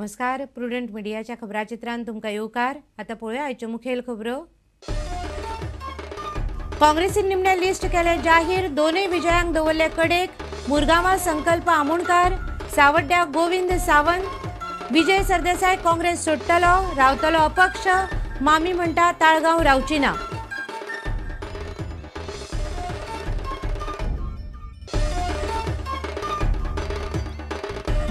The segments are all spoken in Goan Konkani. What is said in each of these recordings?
नमस्कार, प्रुडंट मिडियाच्या खबराचित्रांत तुमकां येवकार। आतां पळोवया आयच्यो मुखेल खबरो। काँग्रेसीन निमणे लिस्ट केले जाहीर, दोनूय विजयांक दवरले कडेक। मुरगांवां संकल्प आमोणकार, सावड्ड्या गोविंद सावंत। विजय सरदेसाय काँग्रेस सोडटलो, रावतलो अपक्ष। मामी म्हणटा ताळगांव रावची ना।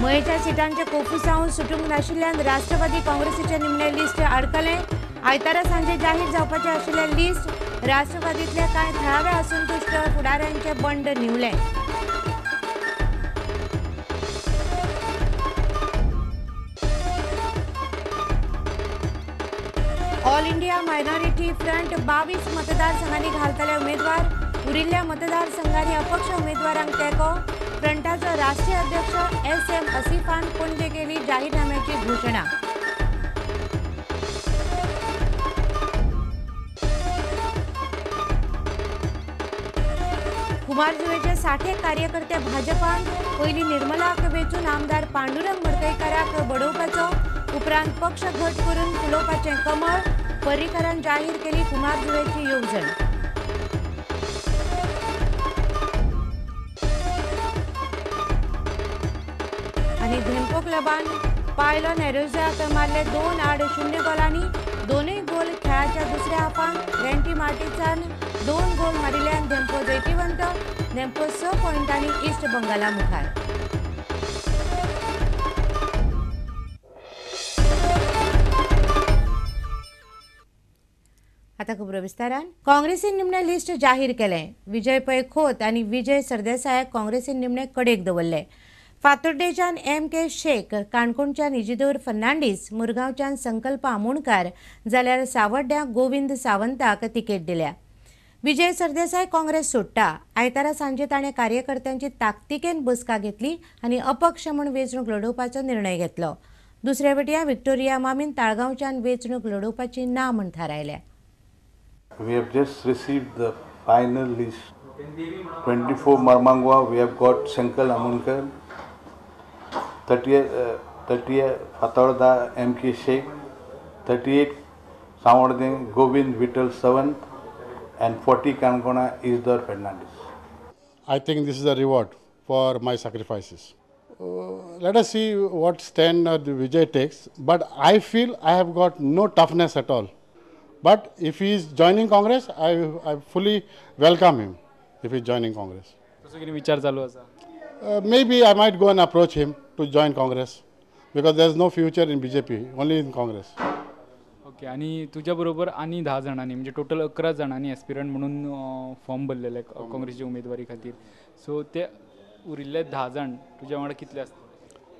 मयेच्या सिटांचे कोफुसांव सुटूंक नाशिल्ल्यान राष्ट्रवादी काँग्रेसीचे निमणे लिस्ट आडकलें। आयतारा सांजे जाहीर जावपाचें आशिल्लें लिस्ट राष्ट्रवादींतल्या कांय थळाव्या असंतुश्ट फुडाऱ्यांचें बंड न्हिवलें। ऑल इंडिया मायनॉरिटी फ्रंट 22 मतदारसंघांनी घालतले उमेदवार। उरिल्ल्या मतदारसंघांनी अपक्ष उमेदवारांक तेंको। फ्रंटाचो राष्ट्रीय अध्यक्ष एस.एम. असिफान पणजे केली जाहीरनाम्याची घोषणा। कुमारजुवेचे 60 कार्यकर्ते भाजपान पयलीं निर्मलाक वेंचून आमदार पांडुरंग मडकयकाराक बडोवपाचो, उपरांत पक्ष घट करून फुलोवपाचें कमळ। पर्रीकारान जाहीर केली कुमारजुवेची येवजण। आनी धेंपो क्लबान पायलो नेरोजाक मारले 2-0 गोलांनी। दोनूय गोल खेळाच्या दुसऱ्या हाफान रेंटी मार्टिसान 2 गोल मारिल्ल्यान धेंपो जैतिवंत। धेंपो 6 पॉयंटांनी ईस्ट बंगाला मुखार। आता खबरो विस्तारान। काँग्रेसीन निमणे लिस्ट जाहीर केलें। विजय पै खोत आनी विजय सरदेसायाक काँग्रेसीन निमणे कडेक दवरले। फातोड्डेच्यान एम के शेख, काणकोणच्यान इजिदोर फर्नांडीस, मुरगांवच्यान संकल्प आमोणकार जाल्यार सावड्ड्या गोविंद सावंताक तिकेट दिल्या। विजय सरदेसाय काँग्रेस सोडटा। आयतारा सांजे ताणें कार्यकर्त्यांची ताकतिकेन बसका घेतली आनी अपक्ष म्हूण वेंचणूक लडोवपाचो निर्णय घेतलो। दुसरे वटयां विक्टोरिया मामीन ताळगांवच्यान वेंचणूक लडोवपाची ना म्हूण थारायल्या। We have just received the final list. 24 Marmagao, we have got Sankalp Amonkar, 30 Fatorda M K Sheikh, 38 Savarde Govind Vittal Sawant, and 40 Kankona Isdor Fernandez. I think this is a reward for my sacrifices. Let us see what stand the Vijay takes, but I feel I have got no toughness at all. But if he is joining Congress, I fully welcome him if he is joining Congress. विचार चालू आसा? Maybe I might go and approach him to join Congress because there is no future in BJP, only in Congress. Okay, आणि तुझ्या बरोबर आणि 10 जाणांनी म्हणजे टोटल 11 जाणांनी एस्पिरंट म्हणून फॉर्म भरलेले काँग्रेसच्या उमेदवारी खातीर। सो ते उरिल्ले 10 जाण तुझ्या वांगडा कितले आसतले?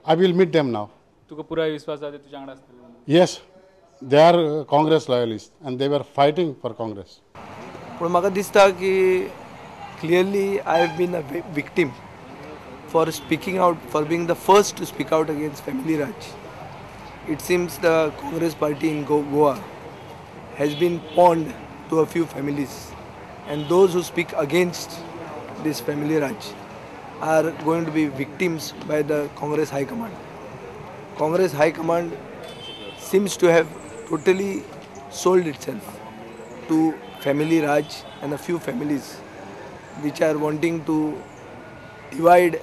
I will meet them now. तुका पुराय विश्वास आसा ते तुझ्या वांगडा आसतले? Yes, they are Congress loyalists and they were fighting for Congress. पूण म्हाका दिसता की clearly I have been a victim for speaking out, for being the first to speak out against family Raj. It seems the Congress party in Goa has been pawned to a few families, and those who speak against this family Raj are going to be victims by the Congress High Command. Congress High Command seems to have totally sold itself to family Raj and a few families which are wanting to divide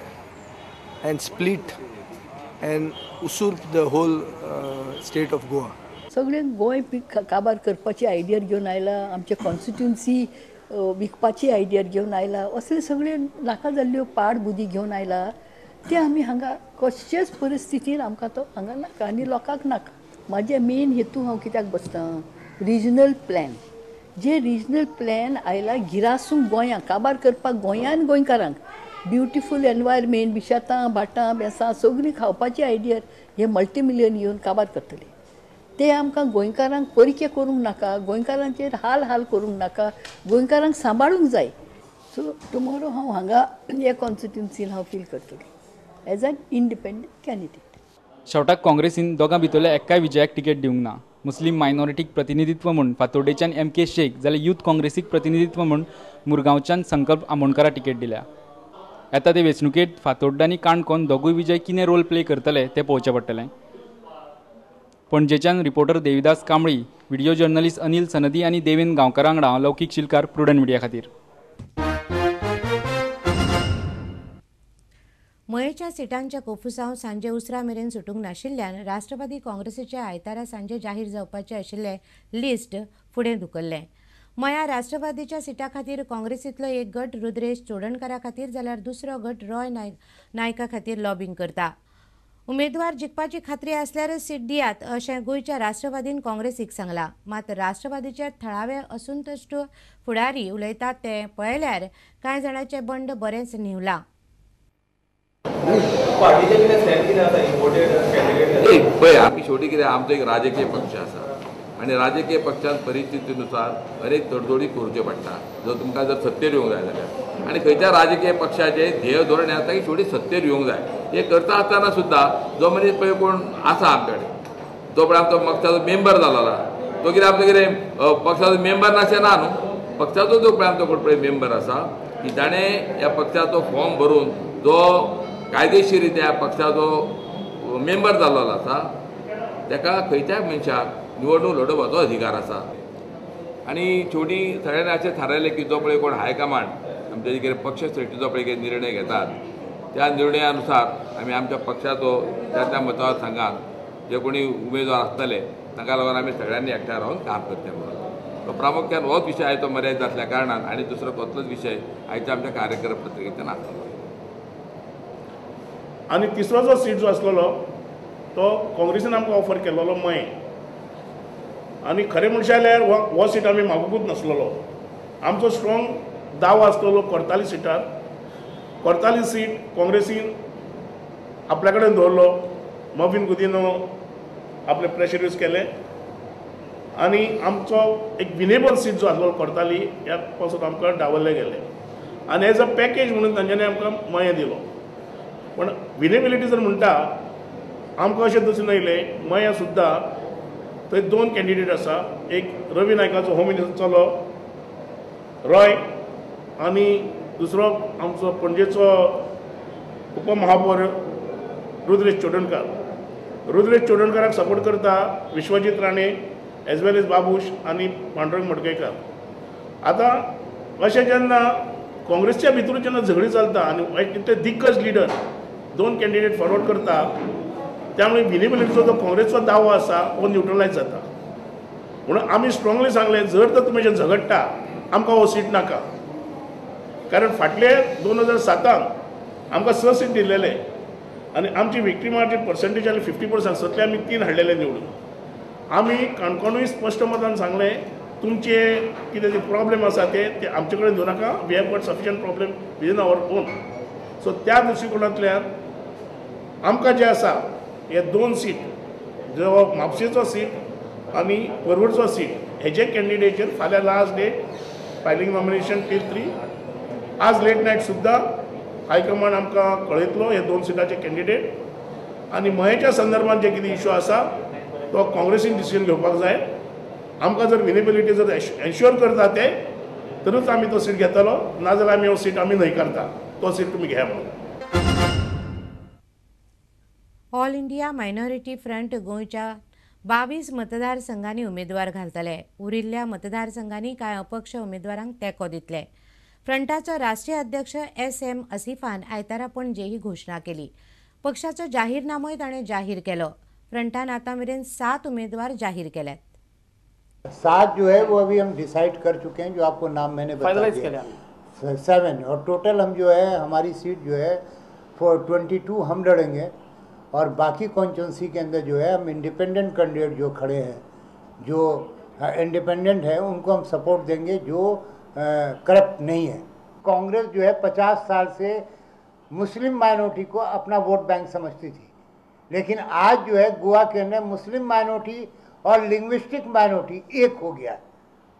and split and usurp the whole state of Goa. सगळे गोंय काबार करपाची आयडिया घेवन आयला, आमचे कॉन्स्टिट्युन्सी विकपाची आयडिया घेवन आयला, असले सगळे नाका जाल्ल्यो पाड बुद्धी घेवन आयला। ते आमी हांगा कसलेच परिस्थितीन आमकां तो हांगा नाका आनी लोकांक नाका। म्हाजे मेन हेतू हांव कित्याक बसता, रिजनल प्लॅन। जे रिजनल प्लॅन आयला गिरासूंक गोंयांक काबार करपाक, गोंयान गोंयकारांक ब्युटिफूल एनवायरमेंट, बिशातां भाटां बेसां सगळीं खावपाची आयडिया हे मल्टीमिलियन येवन काबार करतले। ते आमकां गोंयकारांक परके करूंक नाका, गोंयकारांचेर हाल हाल करूंक नाका, गोंयकारांक सांबाळूंक जाय। सो टुमोरो हांव हांगा हे कॉन्स्टिट्युन्सीन हांव फील करतलें एज एन इंडिपेंडंट कॅन्डिडेट। शेवटाक काँग्रेसीन दोगां भितरल्या एकाय विजयाक तिकेट दिवंक ना। मुस्लीम मायनॉरिटीक प्रतिनिधित्व म्हूण फातोड्डेच्यान एम के शेख जाल्यार यूथ काँग्रेसीक प्रतिनिधित्व म्हूण मुरगांवच्यान संकल्प आमोणकाराक तिकेट दिल्या। येता ते वेंचणुकेंत फातोड्डा आनी काणकोण दोगूय विजय कितें रोल प्ले करतले तें पळोवचें पडटलें। पणजेच्यान reporter Devidas Kambli, video journalist Anil Sanadi आनी देवेन गांवकारा वांगडा लौकीक शिलकार, प्रुडंट मिडिया खातीर. मयेच्या सिटांच्या कोफुसांव सांजे उसरा मेरेन सुटूंक नाशिल्ल्यान राष्ट्रवादी काँग्रेसीचे आयतारा सांजे जाहीर जावपाचें आशिल्लें लिस्ट फुडें धुकल्लें. मया राष्ट्रवादीच्या सिटा खातीर काँग्रेसींतलो एक गट रुद्रेश चोडणकारा खातीर जाल्यार दुसरो गट रॉय नायका खातीर लॉबींग करता. उमेदवार जिखपाची खात्री आसल्यारच सीट दियात अशें गोंयच्या राष्ट्रवादीन काँग्रेसीक सांगलां. मात राष्ट्रवादीचे थळावे असंतुश्ट फुडारी उलयतात तें पळयल्यार कांय जाणांचें बंड बरेंच न्हिवलां. पळय आमी शेवटी कितें आमचो एक राजकीय पक्ष आसा आनी राजकीय पक्षान परिस्थितीनुसार अनेक तडजोडी करच्यो पडटा. जर तुमकां जर सत्तेर येवंक जाय जाल्यार आनी खंयच्या राजकीय पक्षाचें ध्येय धोरण हें आसता की शेवटी सत्तेर येवंक जाय. हें करता आसतना सुद्दां जो मनीस पळय कोण आसा आमचे कडेन जो पळय आमचो पक्षाचो मेंबर जालो तो कितें आमचो कितें पक्षाचो मेंबर नाशें ना न्हू, पक्षाचो जो पळय आमचो कोण पळय मेंबर आसा की जाणें ह्या पक्षाचो फॉर्म भरून जो कायदेशीर रित्या पक्षाचो मेंबर जाल्लो आसा ताका खंयच्याय मनशाक निवडणूक लडोवपाचो अधिकार आसा. आनी शेवटी सगळ्यांनी अशें थारायलें की जो पळय कोण हायकमांड आमचे कितें पक्ष श्रेष्ठीचो पळय कितें निर्णय घेतात त्या निर्णया अनुसार आमी आमच्या पक्षाचो त्या त्या मतदारसंघात जे कोणी उमेदवार आसतले ताका लागून आमी सगळ्यांनी एकठांय रावन काम करचें म्हणून. तो प्रामुख्यान होच विशय आयचो मर्यादीत जातल्या कारणान आनी दुसरो कसलोच विशय आयच्या आमच्या कार्यक्रम पत्रिकेंत नासलो. आनी तिसरो जो सीट जो आसलेलो तो काँग्रेसीन आमकां ऑफर केल्लो मये आनी खरें म्हणशें जाल्यार हो सीट आमी मागुकूच नासलेलो. आमचो स्ट्रॉंग दावो आसलेलो कोर्ताली सिटार. कोर्ताली सीट काँग्रेसीन आपल्या कडेन दवरलो. मॉविन गुदिन्हो आपले प्रेशर यूज केलें आनी आमचो एक विनेबल सीट जो आसलेलो कोर्ताली ह्या पासून आमकां डावरले गेले आनी एज अ पॅकेज म्हणून तांच्यांनी आमकां मये दिलो. पण विनेबिलिटी जर म्हणटा आमकां अशें दिसून येयलें मया सुद्दां थंय दोन कॅन्डिडेट आसा, एक रवी नायकाचो होम मिनिस्टर चलो रॉय आनी दुसरो आमचो पणजेचो उपमहापौर रुद्रेश चोडणकार. रुद्रेश चोडणकाराक सपोर्ट करता Vishwajit Rane as well as Babush आनी पांडुरंग मडकयकार. आतां अशें जेन्ना काँग्रेसच्या भितरूच जेन्ना झगडी चलता आनी इतले दिग्गज लिडर दोन कॅन्डिडेट फॉरवर्ड करता त्यामुळे विनेबिलिटीचो जो काँग्रेसचो दावो आसा हो न्युट्रलायज जाता. म्हणून आमी स्ट्रॉंगली सांगलें जर तर तुमी जें झगडटा आमकां हो सीट नाका, कारण फाटले 2007 आमकां 6 सीट दिल्लेले आनी आमची विक्ट्री मार्जीन पर्संटेज आसली 50%, सतले आमी 3 हाडलेले निवडून. आमी काणकोणूय स्पश्ट मतान सांगलें तुमचे कितें जे प्रॉब्लेम आसा ते आमचे कडेन दिवं नाका, we have got sufficient problem within our own. So त्या दृश्टिकोणांतल्यान आमकां जें आसा हे 2 सीट जो म्हापशेचो सीट आनी परवरचो सीट हेजे कॅन्डिडेटचेर फाल्यां last date filing nomination till 3 आज लेट नायट सुद्दां हायकमांड आमकां कळयतलो हे 2 सिटाचे कॅन्डिडेट. आनी मयेच्या संदर्भात जे कितें इशू आसा तो काँग्रेसीन डिसिजन घेवपाक जाय. आमकां जर विनेबिलिटी जर एन्श्योर करता ते तरूच आमी तो सीट घेतलो, नाजाल्यार आमी हो सीट आमी न्हयकारता, तो सीट तुमी घेया म्हणून. ऑल इंडिया मायनॉरिटी फ्रंट गोंयच्या 22 मतदारसंघांनी उमेदवार घालतले. उरिल्ल्या मतदारसंघांनी कांय अपक्ष उमेदवारांक तेंको दितले. फ्रंटाचो राष्ट्रीय अध्यक्ष SM असिफान आयतारा पणजे ही घोशणा केली. पक्षाचो जाहीरनामोय ताणें जाहीर केलो. फ्रंटान आतां मेरेन 7 उमेदवार जाहीर केल्यात. 7 जो है वो अभी हम डिसाइड कर चुके हैं, जो आपको नाम मैंने बता दिया 7 और टोटल हम जो है हमारी सीट जो है 422 हम लड़ेंगे और बाकी कॉन्स्टिट्यूंसी के अंदर जो है हम इंडिपेंडेंट कैंडिडेट जो खड़े हैं, जो इंडिपेंडेंट हैं, उनको हम सपोर्ट देंगे जो करप्ट नहीं है। कांग्रेस जो है 50 साल से मुस्लिम माइनॉरिटी को अपना वोट बैंक समझती थी, लेकिन आज जो है गोवा के अंदर मुस्लिम माइनॉरिटी और लिंग्विस्टिक माइनॉरिटी एक हो गया।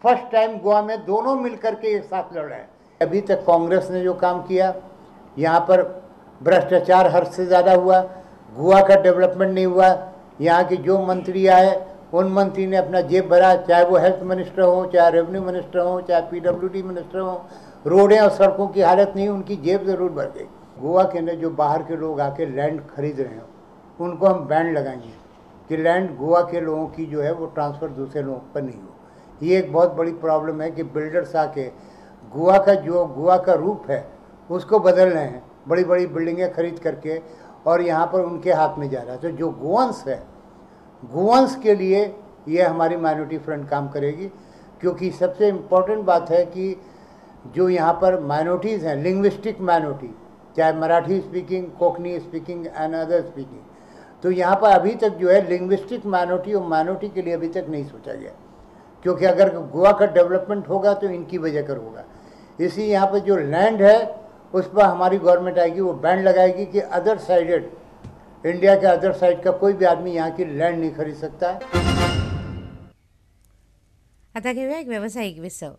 फर्स्ट टाइम गोवा में दोनों मिलकर के एक साथ लड़ रहे हैं। अभी तक कांग्रेस ने जो काम किया, यहाँ पर भ्रष्टाचार हद से ज़्यादा हुआ, गोवा का डेवलपमेंट नहीं हुआ। यहाँ के जो मंत्री आए उन मंत्री ने अपना जेब भरा, चाहे वो हेल्थ मिनिस्टर हो, चाहे रेवेन्यू मिनिस्टर हो, चाहे पीडब्ल्यूडी मिनिस्टर हो। रोडें और सड़कों की हालत नहीं, उनकी जेब ज़रूर भर गई। गोवा के अंदर जो बाहर के लोग आके लैंड खरीद रहे हैं उनको हम बैन लगाएंगे। कि लैंड गोवा के लोगों की जो है वो ट्रांसफ़र दूसरे लोगों पर नहीं हो। ये एक बहुत बड़ी प्रॉब्लम है कि बिल्डर्स आके गोवा का जो गोवा का रूप है उसको बदल रहे हैं, बड़ी बड़ी बिल्डिंगें खरीद करके, और यहाँ पर उनके हाथ में जा रहा है। तो जो गोवंस है, गोवंस के लिए ये हमारी माइनॉरिटी फ्रंट काम करेगी, क्योंकि सबसे इम्पोर्टेंट बात है कि जो यहाँ पर माइनॉरिटीज़ हैं, लिंग्विस्टिक माइनॉरिटी, चाहे Marathi speaking, Konkani speaking and other speaking, तो यहाँ पर अभी तक जो है लिंग्विस्टिक माइनॉरिटी और माइनॉरिटी के लिए अभी तक नहीं सोचा गया, क्योंकि अगर गोवा का डेवलपमेंट होगा तो इनकी वजह कर होगा। इसी यहाँ पर जो लैंड है उस पर हमारी गवर्नमेंट आएगी, वो बैन लगाएगी कि other sided, India K other side का कोई भी आदमी यहाँ की लैंड नहीं खरीद सकता है। आता घेऊया एक व्यावसायिक विसव।